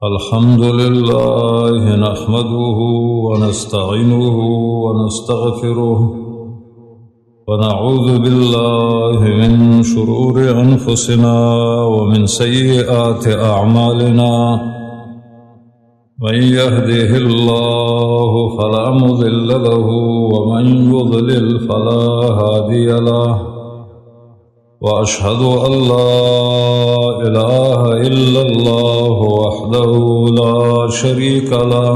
الحمد لله نحمده ونستعينه ونستغفره ونعوذ بالله من شرور أنفسنا ومن سيئات أعمالنا، من يهده الله فلا مضل له ومن يضلل فلا هادي له، وأشهد أن لا إله إلا الله وحده لا شريك له،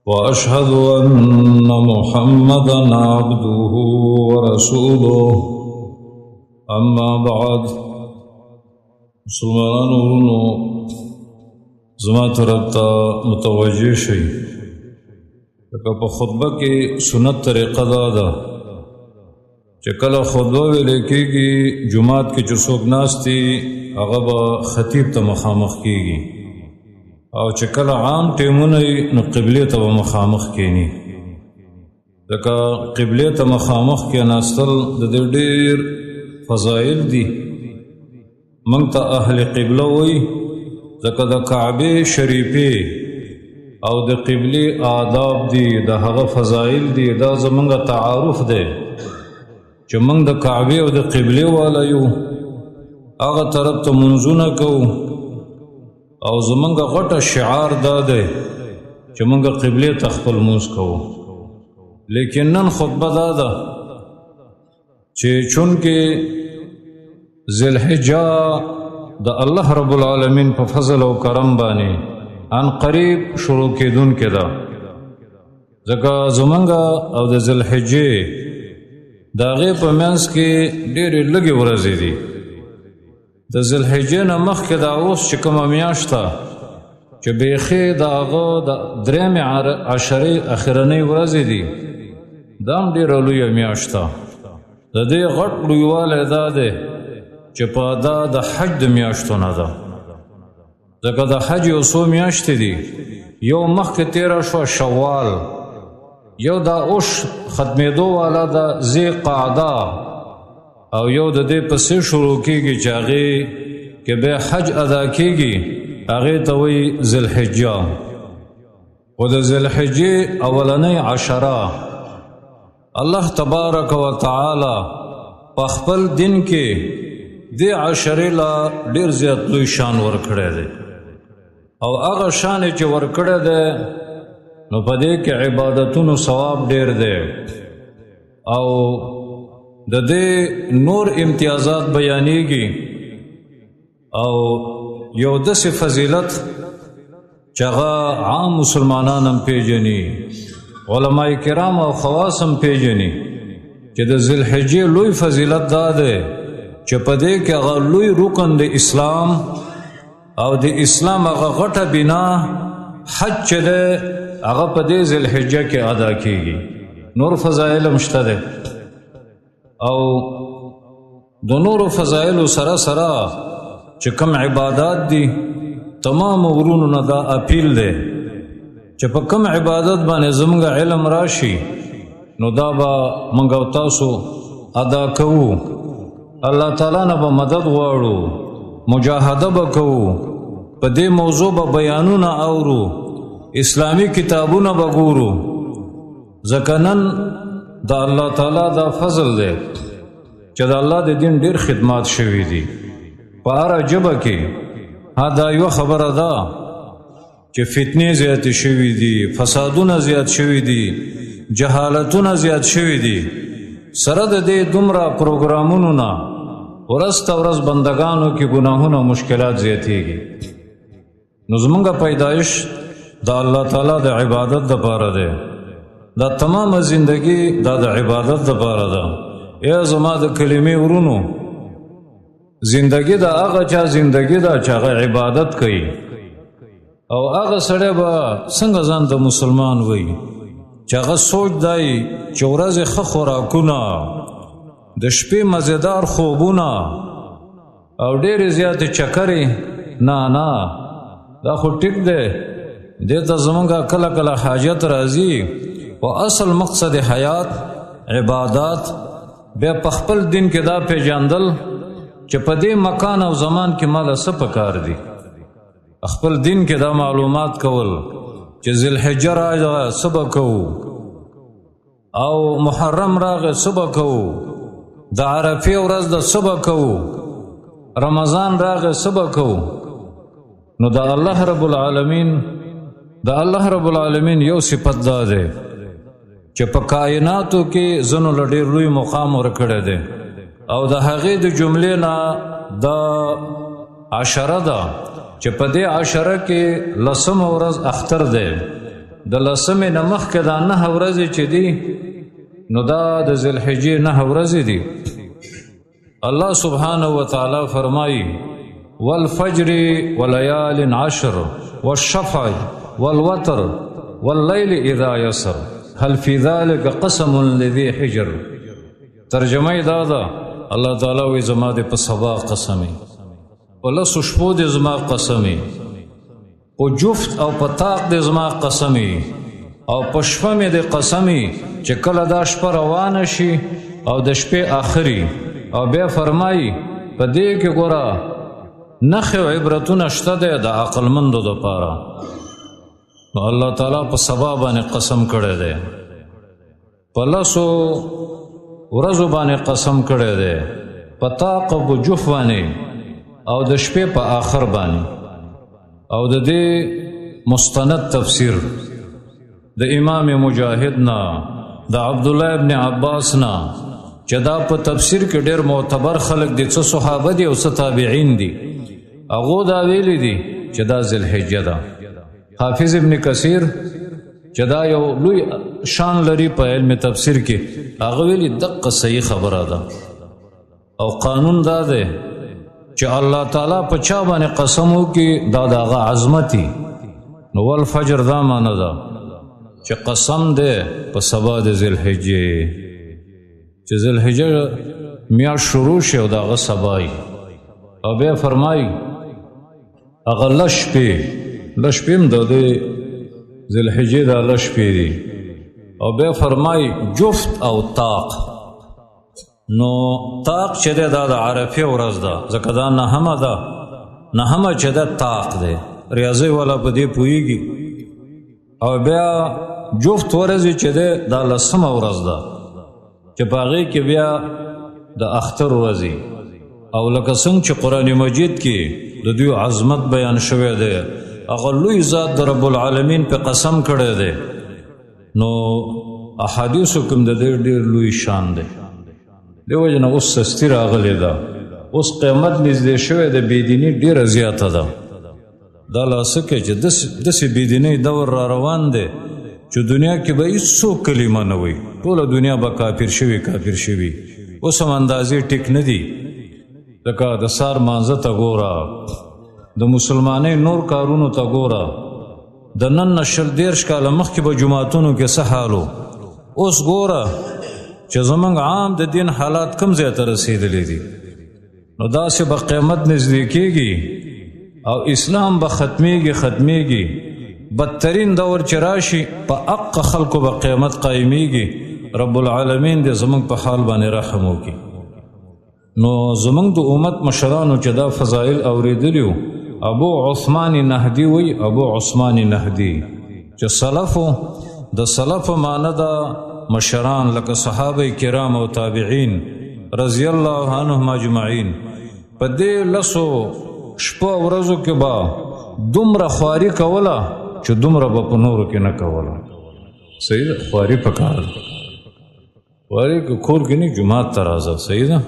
وأشهد أن محمدا عبده ورسوله. أما بعد، مسلمانانو ورونو، زما طرف ته متوجه شئ. لکه په خطبه کې سنت طریقه دا ده چې کله خطبه ویل کېږي جومات کې چې څوک ناست دي هغه به خطیب ته مخامخ کېږي، او چې کله عام ټیمونه وي نو قبلې ته به مخامخ کښېني. ځکه قبلې ته مخامخ کښېناستل د دې ډېر فضایل دي. موږ ته اهل قبله وایي، ځکه د کعبې شریفې او د قبلې آداب دي، د هغه فضایل دي. دا زمونږ تعارف دی چې موږ د کعبې او د قبلې والا یو، هغه طرف ته منځونه کوو، او زمونږ غټه شعار دا دی چې موږ قبلې ته خپل مونځ کوو. لیکن نن خطبه دا ده چې چونکې ذوالحجه د الله رب العالمین په فضل او کرم باندې ان قریب شروع کېدونکې ده، ځکه زمونږ او د ذوالحجې د هغې په منځ کې ډېرې لږې ورځې دي. د ذوالحجې نه مخکې دا اوس چې کومه میاشت ده چې بیخي د هغه د درېیمې عشرې اخرنۍ ورځې دي، دا هم ډېره لویه میاشت ده. د دې غټ لویوالی دا دی چې په دا د حج د میاشتو نه ده، ځکه د حج یو څو میاشتې دي. یو مخکې تېره شوه شوال، یو دا اوس ختمېدو والا ده ذی قعده، او یو د دې پسې شروع کېږي چې هغې کې بیا حج ادا کېږي، هغې ته وایي ذوالحجه. خو د ذوالحجې اولنۍ عشره الله تبارک و تعالی په خپل دین کې دې عشرې له ډېر زیات لوی شان ورکړی دی، او هغه شان یې چې ورکړی دی نو په دې کې عبادتونو ثواب ډېر دی، او د دې نور امتیازات بیانېږي، او یو داسې فضیلت چې هغه عام مسلمانان هم پېژني، علماء کرام او خواص هم پېژني، چې د ذوالحجې لوی فضیلت دا دی چې په دې کې هغه لوی رکن د اسلام او د اسلام هغه غټه بنا حج چې دی هغه په دې ذوالحجه کې ادا کیږي. نور فضایل هم شته دی، او د نورو فضایلو سره سره چې کوم عبادات دي، تمام ورونو نه دا اپیل دی چې په کوم عبادت باندې زمونږ علم راشي نو دا به موږ او تاسو ادا کوو. الله تعالی نه به مدد غواړو، مجاهده به کوو، په دې موضوع به بیانونه اورو، اسلامی کتابونه به ګورو. ځکه نن د الله تعالی دا فضل دی چې د الله د دین ډېر خدمات شوي دي په هره ژبه کې. ها، دا یوه خبره ده چې فتنې زیاتې شوي دي، فسادونه زیات شوي دي، جهالتونه زیات شوي دي. سره د دې دومره پروګرامونو نه ورځ ته ورځ بندگانو کې ګناهونه او مشکلات زیاتېږي. نو زمونږ پیدایش د الله تعالی د عبادت دپاره دی، دا تمامه زندگی دا د عبادت دپاره ده. ای زما د کلمې ورونو، زندگی د هغه چا زندگی ده چې هغه عبادت کوي، او هغه سړی به څنګه ځان ته مسلمان وایي چې هغه سوچ دی چې ورځې ښه خوراکونه، د شپې مزیدار خوبونه او ډېرې زیاتې چکرې. نه نه، دا خو ټیک دی، دې ته زمونږ کله کله حاجت راځي، خو اصل مقصد حیات عبادات، بیا په خپل دین کې دا پېژندل چې په دې مکان او زمان کې ماله څه پکار دي. خپل دین کې دا معلومات کول چې ذوالحجه راغله څه به کوو، او محرم راغی څه به کوو، د عرفې ورځ د څه به کوو، رمضان راغی څه به کوو. نو د الله رب العالمین، د الله رب العالمین یو صفت دا دی چې په کائناتو کې زنو له ډېر لوی مقام ورکړی دی، او د هغې د جملې نه د عشره ده چې په دې عشره کې لسمه ورځ اختر دی. د لسمې نه مخکې دا نهه ورځې چې دي نو دا د ذوالحجې نهه ورځې دي. الله سبحانه وتعالی فرمایي والفجر وليال عشر والشفع والوتر والليل اذا يسر هل في ذلك قسم لذي حجر. ترجمه یې دا ده، الله تعالی وایي زما دې په سبا قسمې، په لسو شپو دې زما قسمې، په جفت او په طاق دې زما قسمې، او په شپه مې دې قسمې چې کله دا شپه روانه شي او د شپې آخري. او بیا فرمایي په دې کې ګوره نښې او عبرتونه شته دی د عقلمندو دپاره. نو الله تعالی په سبا باندې قسم کړی دی، په لسو ورځو باندې قسم کړی دی، په طاق او په جف باندې او د شپې په آخر باندې. او د دې مستند تفسیر د امام مجاهد نه، د عبدالله ابن عباس نه، چې دا په تفسیر کې ډېر معتبر خلک دي، څه صحابه دي او څه تابعین دي، هغو دا ویلي دي چې دا ذوالحجه ده. حافظ ابن کثیر چې دا یو لوی شان لري په علم تفسیر کې، هغه ویلي دقه صحیح خبره ده. او قانون دا دی چې الله تعالی په چا باندې قسم وکړي دا د هغه عظمتي. نو والفجر دا معنی ده چې قسم دی په سبا د ذوالحجې، چې ذوالحجه میاشت شروع شي او د هغه سبا وي. او بیا فرمایي هغه لس شپې، لس شپې هم د دې ذوالحجې دا لس شپې دي. او بیا فرمایي جفت او طاق. نو طاق چې دی دا د عرفې ورځ ده، ځکه دا نهمه ده، نهمه چې ده طاق دی، ریاضي والا په دې پوهېږي. او بیا جفت ورځې چې دی دا لسمه ورځ ده چې په هغې کې بیا د اختر ورځې. او لکه څنګه چې قرآن مجید کې د دوی عظمت بیان شوی دی، هغه لوی ذات د رب العالمین په قسم کړی دی، نو احادیثو کې هم د دې ډېر لوی شان دی. دې وجې نه اوس سستی راغلې ده، اوس قیامت نږدې شوی دی، بېدیني ډېره زیاته ده. دا لا څه کوي چې داسې بېدینۍ دور را روان دی چې دنیا کې به هېڅوک کلمه نه وایي، ټوله دنیا به کافر شوي کافر شوي. اوس هم اندازې ټیک نه دي، لکه د سار مانځه ته ګوره، د مسلمانۍ نور کارونو ته ګوره، د نن نه شل دېرش کاله مخکې به جوماتونو کې څه حال و، اوس ګوره چې زمونږ عام د دین حالات کم ځای ته رسېدلي دي. نو داسې به قیامت نږدې کېږي او اسلام به ختمېږي ختمېږي. بدترین دور چې راشي په حق خلکو به قیامت قایمېږي. رب العالمین دې زمونږ په حال باندې رحم وکړي. نو زمونږ د امت مشرانو چې دا فضایل اورېدلي وو، ابو عثمان نهدي وایي، ابو عثمان نهدي چې سلفو، د سلف معنی ده مشران لکه صحابه کرام او تابعین رضی الله عنهم اجمعین، په دې لسو شپو ورځو کې به دومره خواري کوله چې دومره به په نورو کې نه کوله. صحیح ده، خواري پکار ده، خواري که کور کې نه جومات ته راځه، صحیح ده.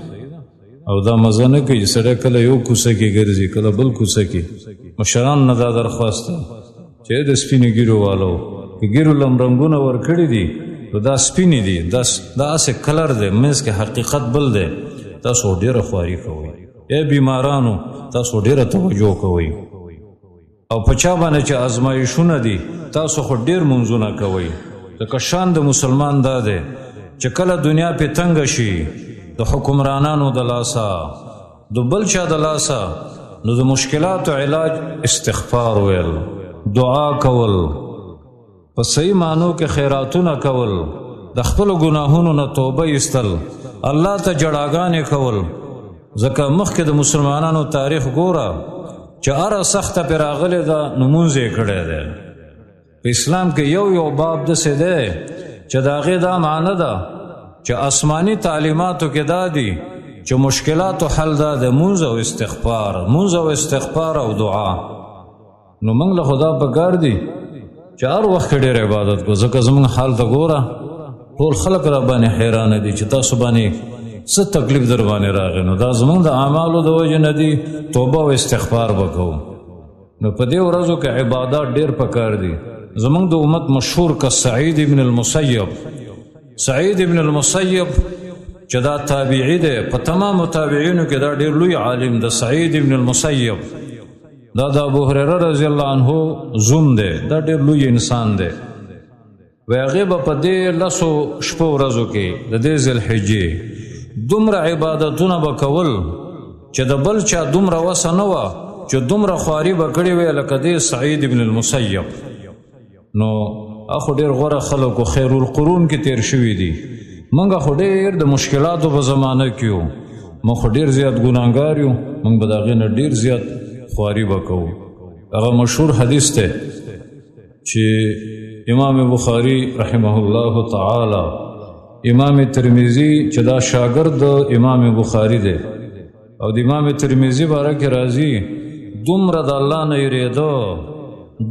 او دا مزه نه کوي چې سړی کله یو کوڅه کې ګرځي کله بل کوڅه کې. مشران نه دا درخواست ده چې د سپینو ږیرو والو که ږیرو لم رنګونه ورکړي دي نو دا سپینې دي، دا هسې کلر دی، منځ کې حقیقت بل دی. تاسو ډېره خواري کوئ، ای بیمارانو تاسو ډېره توجه کوئ، او په چا باندې چې ازمایښونه دي تاسو خو ډېر مونځونه کوئ. ځکه شان د مسلمان دا دی چې کله دنیا پې تنګه شي د حکمرانانو د لاسه د بل چا د لاسه، نو د مشکلاتو علاج استغفار ویل، دعا کول، په صحیح معنو کې خیراتونه کول، د خپلو ګناهونو نه توبه ایستل، الله ته جړاګانې کول. ځکه مخکې د مسلمانانو تاریخ ګوره چې هره سخته پرې راغلې ده نو مونځ یې کړی دی. په اسلام کې یو یو باب داسې دی چې د هغې دا معنی ده چې آسماني تعلیماتو کې دا دي چې مشکلاتو حل دا د مونځ او استغفار، مونځ او استغفار او دعا. نو موږ له خدا په کار دي چې هر وخت کې ډېر عبادت کو، ځکه زموږ حال ته ګوره، ټول خلک را باندې حیران دي چې تاسو باندې څه تکلیف در باندې راغی. نو دا زموږ د اعمالو د وجې نه دي، توبه او استغفار وکړو. نو په دې ورځو کې عبادت ډېر پکار دي. زموږ د امت مشهور کس سعید ابن المسیب، سعید ابن المسیب چې دا تابعي دی، په تمامو تابعینو کې دا ډېر لوی عالم دی. سعید ابن المسیب دا د ابو هريره رضی الله عنه زوم دی، دا ډېر لوی انسان دی. وی هغې به په دې لسو شپو ورځو کې د دې ذوالحجې دومره عبادتونه به کول چې د بل چا دومره وسه نه وه چې دومره خواري به کړې وی لکه دې سعید ابن المسیب. نو اخو ډېر غوره خلکو خیر القرون کې تیر شوي دي. موږ خو ډېر د مشکلاتو په زمانه کې یو، موږ خو ډېر زیات ګناهګار یو، موږ به د هغې نه ډېر زیات خواري به کوو. هغه مشهور حدیث دی چې امام بخاری رحمه الله تعالی، امام ترمذي چې دا شاګرد امام بخاری دی، او د امام ترمذي باره کې راځي دومره د الله نه یریده،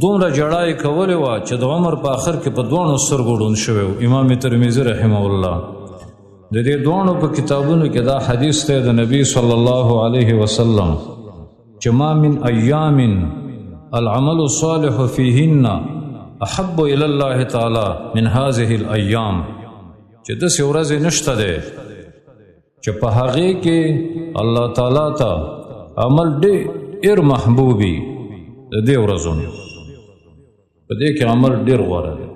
دومره جړا یې کولې وه چې د عمر په آخر کې په دواړو سترګو ړوند شوی و. امام ترمذي رحمه الله د دې دواړو په کتابونو کې دا حدیث دی د نبی صلی الله علیه وسلم چې ما من ایام العمل الصالح فیهن احب الی الله تعالی من هذه الایام، چې داسې ورځې نشته دی چې په هغې کې الله تعالی ته عمل ډېر محبوبي د دې ورځو نه. په دې کې عمل ډېر غوره دی،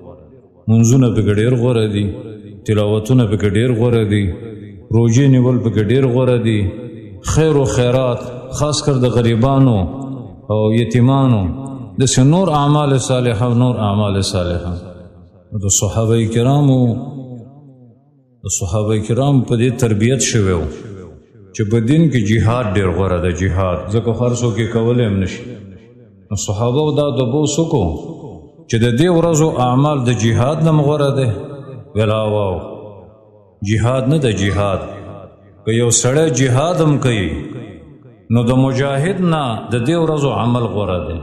منځونه پکې ډېر غوره دي، تلاوتونه پکې ډېر غوره دي، روژې نیول پکې ډېر غوره دي، خیر و خیرات خاص کر د غریبانو او یتیمانو داسې نور اعمال صالحه او نور اعمال صالحه. د صحابه کرامو په دې تربیت شوی و چې په دین کې جهاد ډېر غوره ده، جهاد ځکه هر څوک یې کولی هم نشي. نو صحابه دا دبوس وکړو چې د دې ورځو اعمال د جهاد نه غوره دی. ویل واو، جهاد نه د جهاد، که یو سړی جهاد هم کوي نو د مجاهد نه د دې ورځو عمل غوره دی.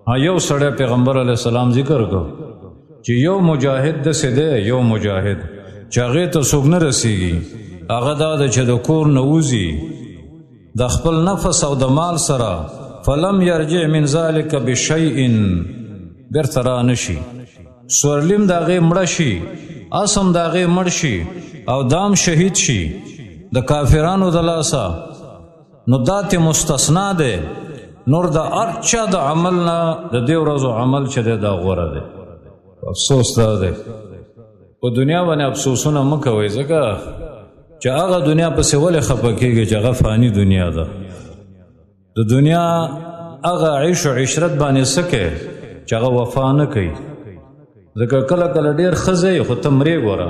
ها یو سړی پیغمبر علیه السلام ذکر کړ چې یو مجاهد داسې دی، یو مجاهد چې هغې ته څوک نه رسیږي، هغه دا دی چې د کور نه وځي د خپل نفس او د مال سره، فلم یرجع من ذلک بشیء، بیرته را نشي، سورلیم د هغې مړه شي، اس هم د هغې مړ شي او دام شهید شي د کافرانو د لاسه، نو دا ته مستثنا دی. نور د هر چا د عمل نه د دې ورځو عمل چې دی دا غوره دی. افسوس دا دی په دنیا باندې افسوسونه مه کوئ، ځکه چې هغه دنیا پسې ولې خفه کېږي چې هغه فاني دنیا ده. د دنیا هغه عیش او عشرت باندې څه کوې چې هغه وفا نه کوي، ځکه کله کله ډېر ښه ځای خو ته مرې ګوره،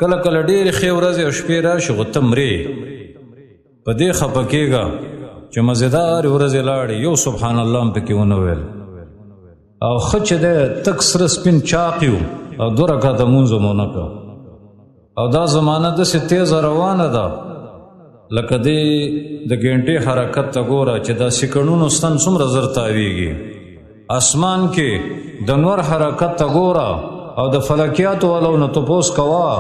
کله کله ډېرې ښې ورځې او شپې راشي خو ته مرې. په دې خفه کېږه چې مزیدارې ورځې لاړې، یو سبحان الله هم پکې ونه ویل، او ښه چې دی تک سره سپین چاق یو او دوه رکعته لمونځ مو نه کړ. او دا زمانه داسې تیزه روانه ده لکه دې د ګنټې حرکت ته ګوره چې دا سیکنډونو ستن څومره زر تاویږي. اسمان کې د نور حرکت ته ګوره او د فلکیاتو والو نه تپوس کوه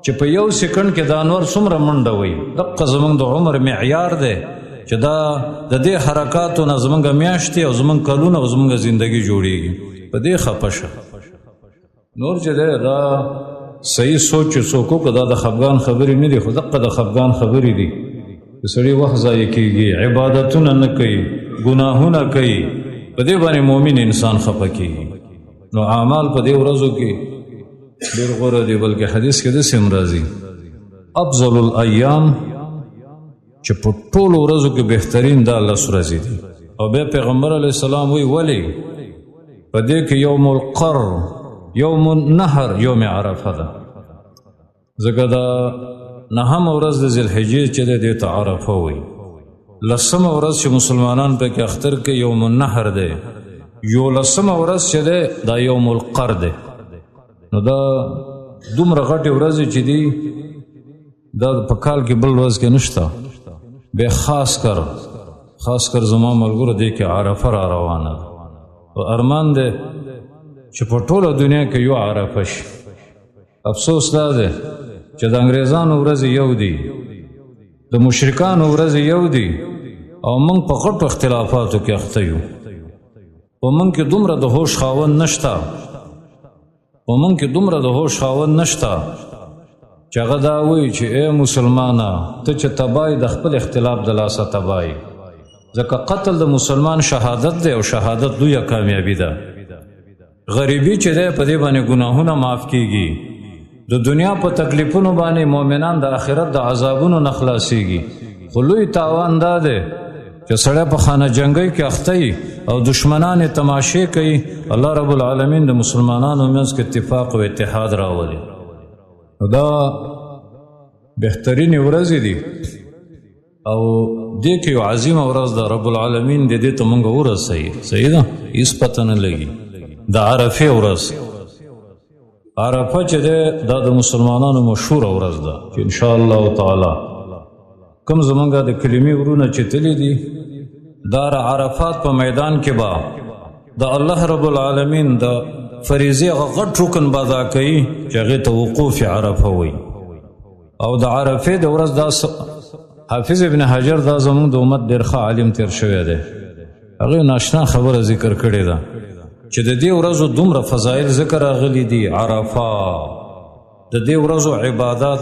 چې په یو سیکنډ کې دا نور څومره منډه وي. دقه زمونږ د عمر معیار دی چې دا د دې حرکاتو نه زمونږ میاشتې او زمونږ کلونه او زمونږ زندگی جوړیږي. په دې خپه شه. نور چې دی دا صحیح سوچ چې څوک وکړو دا د خفګان خبرې نه دي، خو دقه د خفګان خبرې دي. د سړي وخت ضایع کېږي، عبادتونه نه کوي، ګناهونه کوي، په دې باندې مؤمن انسان خفه کېږي. نو اعمال په دې ورځو کې ډېر غوره دي، بلکې حدیث کې داسې هم راځي افضل الایام چې په ټولو ورځو کې بهترین دا لس ورځې دي. او بیا پیغمبر علیه السلام وایي ولې په دې کې یوم القر، یوم النحر، یوم عرفه ده، ځکه دا نهم ورځ د ذوالحجې چې دی دې ته عرفه وایي. لسمه ورځ چې مسلمانان پکې اختر کې یوم النحر دی، یو لسمه ورځ چې ده دا یوم القر دی. نو دا دومره غټې ورځې چې دي دا په کال کې بل ورځ کې نشته. به خاص کر زما ملګرو دې کې عرفه را روانه ده، او ارمان دی چې په ټوله دنیا کې یو عرفه شي. افسوس دا دی چې د انګریزانو ورځې یو دي، د مشرکانو ورځې یو دي، او موږ په غټو اختلافاتو کې اخته یو. په موږ کې دومره د هوش خاوند نشته، په موږ کې دومره د هوش خاوند نشته چې هغه دا وایي چې ای مسلمانه، ته چې تبای د خپل اختلاف د لاسه تبای، ځکه قتل د مسلمان شهادت دی او شهادت لویه کامیابي ده. غریبي چې دی په دې باندې ګناهونه معاف کیږي، د دنیا په تکلیفونو باندې مؤمنان د آخرت د عذابونو نه خلاصیږي. خو لوی تاوان دا دی چې سړی په خانه جنګۍ کې اخته وي او دشمنان یې تماشې کوي. الله رب العالمین د مسلمانانو منځ کې اتفاق او اتحاد راولي. نو دا بهترینې ورځې دي، او دې کې یو عظیمه ورځ ده. رب العالمین دې دې ته مونږ ورسوي. صحیح ده، هېڅ پته نه لګي. د عرفې ورځ، عرفه چې ده دا د مسلمانانو مشهوره ورځ ده چې ان شاء الله تعالی کوم زمونږ د کلمې ورونه چې تللي دي دار عرفات په میدان کې به د الله رب العالمین د فریضې هغه غټ رکن به ادا کوي چې هغې ته وقوف عرفه وایي. او د عرفې د ورځ دا حافظ ابن حجر دا زمونږ د امت ډېر ښه عالم تېر شوی دی، هغې ناشنا خبره ذکر کړې ده چې د دې ورځو دومره فضایل ذکر راغلي دي. عرفه د دې ورځو عبادات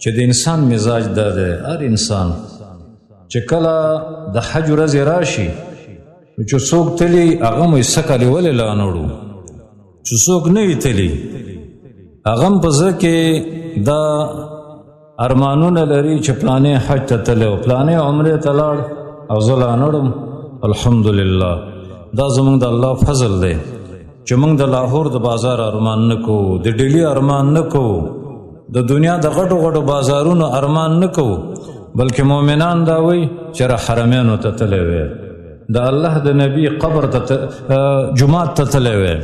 چې د انسان مزاج دا دی، هر انسان چې کله د حج ورځې راشي نو چې څوک تلي هغه مو یې سکلې ولې لا نه وړو، چې څوک نه وي تلي هغه هم په زړه کې دا ارمانونه لري چې پلانې حج ته تللی او پلانې عمرې ته لاړ او زه لا نه وړم. الحمدلله دا زمونږ د الله فضل دی چې موږ د لاهور د بازار ارمان نه کوو، د ډیلي ارمان نه کوو، د دنیا د غټو غټو بازارونو ارمان نه کوو، بلکې مؤمنان دا وایي چې را حرمینو ته تللی وی، د الله د نبی قبر ته جومات ته تللی وی،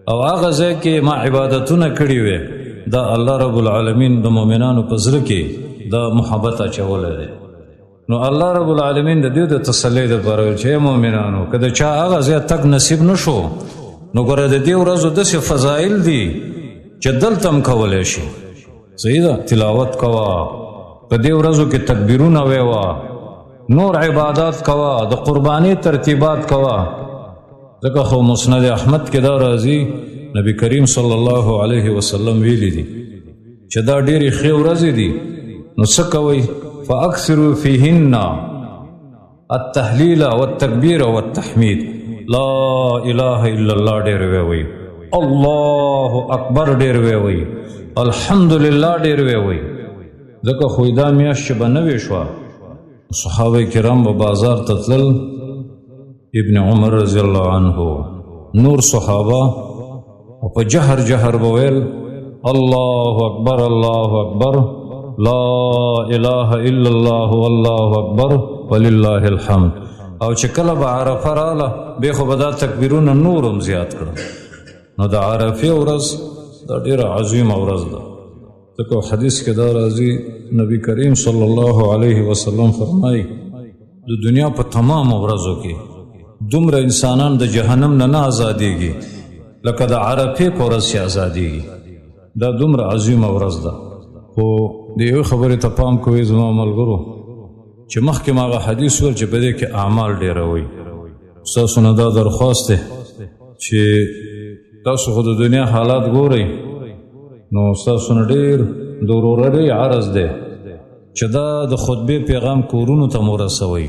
او هغه ځای کې ما عبادتونه کړي وی. دا الله رب العالمین د مؤمنانو په زړه کې دا محبت اچولی دی. نو الله رب العالمین د دې د تسلی دپاره ویل چې ای مؤمنانو، که د چا هغه ځای تګ نصیب نه شو نو ګوره د دې ورځو داسې فضایل دي چې دلته هم کولی شي. صحیح ده، تلاوت کوه، په دې ورځو کې تکبیرونه ویوه، نور عبادات کوه، د قربانۍ ترتیبات کوه. ځکه خو مسند احمد کې دا راځي نبی کریم صلی الله علیه وسلم ویلي دي چې دا ډېرې ښې ورځې دي، نو څه کوئ؟ فأكثروا فيهن التهليل والتكبير والتحميد. لا إله إلا الله ډېر ووایئ، الله اکبر ډېر ووایئ، الحمدلله ډېر ووایئ. ځکه خو دا میاشت چې به نوې شوه صحابه کرام به بازار ته تلل، ابن عمر رضی الله عنه نور صحابه او په جهر جهر به ویل الله اکبر الله اکبر لا اله الا الله والله اکبر ولله الحمد. او چې کله به عرفه راله بیا خو به دا تکبیرونه نور هم زیات کړل. نو د عرفې ورځ دا ډېره عظیمه ورځ ده. ځکه حدیث کې دا راځي نبی کریم صلی الله علیه وسلم فرمایي د دنیا په تمامو ورځو کې دومره انسانان د جهنم نه نه ازادېږي لکه د عرفې په ورځ چې ازادېږي. دا دومره عظیمه ورځ ده. خو د یوې خبرې ته پام کوئ زما ملګرو چې مخکې ما هغه حدیث وویل چې په دې کې اعمال ډېروئ. ستاسو نه دا درخواست دی چې تاسو خو د دنیا حالات ګورئ، نو ستاسو نه ډېر د ورورۍ عرض دی چې دا د خطبې پیغام کورونو ته مو رسوئ.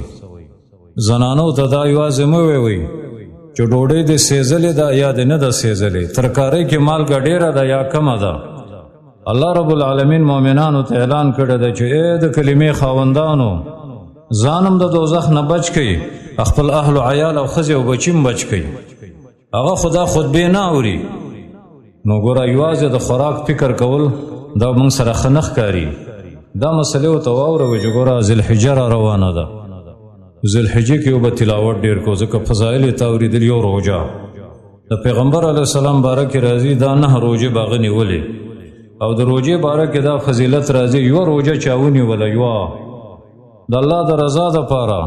زنانو ته دا یوازې مه ووایئ چې ډوډۍ دې سېزلې ده یا دې نه ده سېزلې، ترکارۍ کې مالګه ډېره ده یا کمه ده. الله رب العالمین مؤمنانو ته اعلان کړی دی چې ای د کلمې خاوندانو، ځان هم د دوزخ نه بچ کړئ، خپل اهل و عیال او ښځې او بچي هم بچ کړئ. هغه خو دا خطبې نه اوري. نو ګوره یوازې د خوراک فکر کول دا موږ سره ښه نه ښکاري. دا مسلې ورته واوروئ چې ګوره ذوالحجه را روانه ده، ذوالحجې کې به تلاوت ډېر کو، ځکه فضایل یې تا اورېدلي. یو روژه د پیغمبر علیه السلام باره کې راځي، دا 9 روژې به هغه نیولې، او د روژې باره کې دا فضیلت راځي، یوه روژه چا ونیوله یوه د الله د رضا دپاره،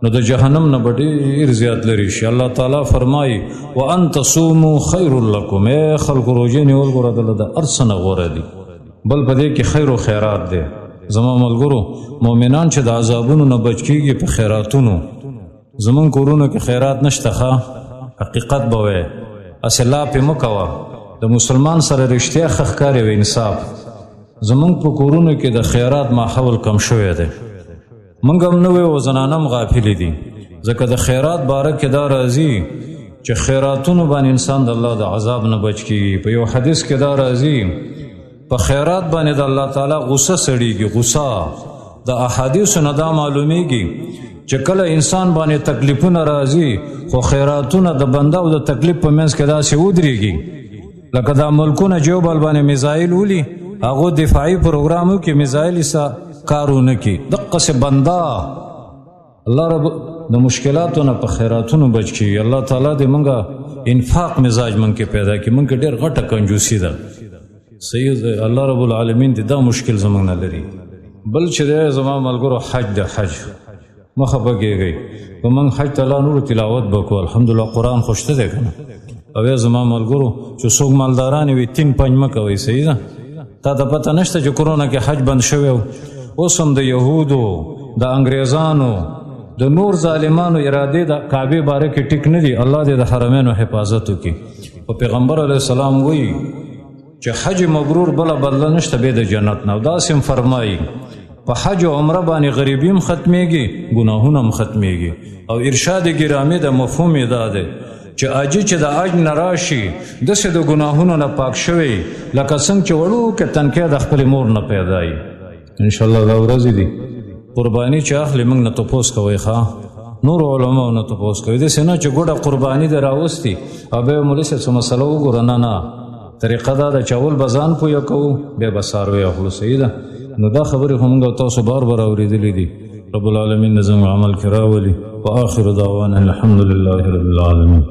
نو د جهنم نه به ډېر زیات لرې شي. الله تعالی فرمایي وان تصوموا خیر لکم، ای خلکو روژې نیول ګوره دله د هر څه نه غوره دي، بل په دې کې خیر و خیرات دی. زما ملګرو مؤمنان چې د عذابونو نه بچ کېږي په خیراتونو، زمونږ کورونو کې خیرات نشته، ښه حقیقت به وایې، هسې لاپې مه کوه، د مسلمان سره رښتیا ښه ښکاري او انصاف. زمونږ په کورونو کې د خیرات ماحول کم شوی دی، موږ هم نه ویو، زنانه هم غافلې دي، ځکه د خیرات باره کې دا راځي چې خیراتونو باندې انسان د الله د عذاب نه بچ کېږي. په یو حدیث کې دا راځي په خیرات باندې د الله تعالی غصه سړیږي. غصه د احادیثو نه دا معلومیږي چې کله انسان باندې تکلیفونه راځي، خو خیراتونه د بنده او د تکلیف په منځ کې داسې ودرېږي لکه دا ملکونه چې یو بل باندې میزایل ولي، هغو دفاعي پروګرامو کې میزایل یې کار ونه کړي، دقسې بنده الله رب د مشکلاتو نه په خیراتونو بچ کړي. الله تعالی دې موږ انفاق مزاج موږ کې پیدا کړي. موږ کې ډېر غټه کنجوسي ده، صحیح ده. الله رب العالمین دې دا مشکل زموږ نه لري. بل چې دی زما ملګرو حج دی، حج مه خفه کېږئ، که موږ حج ته لا نور تلاوت به کوو، الحمدلله قرآن خو شته دی که نه. او یا زما ملګرو چې څوک مالداران وي 3 5 مه کوئ، صحیح ده. تا ته پته نشته چې کرونا کې حج بند شوی و، اوس هم د یهودو، د انګریزانو، د نور ظالمانو ارادې د کعبې باره کې ټیک نه دي. الله دې د حرمینو حفاظت وکړي. او پیغمبر علیه السلام وایي چې حج مبرور بله بدله نشته بې د جنت نه. او داسې هم فرمایي په حج او عمره باندې غریبي هم ختمېږي، ګناهونه هم ختمېږي. او ارشاد ګرامي د مفهوم یې دا دی چې حاجي چې د حج نه راشي داسې د ګناهونو نه پاک شوی لکه څنګه چې وړوکی تنکی د خپلې مور نه پیدا وي. انشاءالله دا ورځې دي قرباني چې اخلي موږ نه تپوس کوئ، ښه نور علماو نه تپوس کوئ، داسې نه چې ګوډه قرباني دې راوستي او بیا مولوي صاحب څه مسله وګوره. نه نه، طریقه دا ده چې اول به ځان پوهه کوو، بیا به څاروی اخلو، صحیح ده. نو دا خبرې خو موږ تاسو بار بار اورېدلې دي. رب العالمین دې زموږ عمل کې راولي. وآخر دعوانا الحمد لله رب العالمین.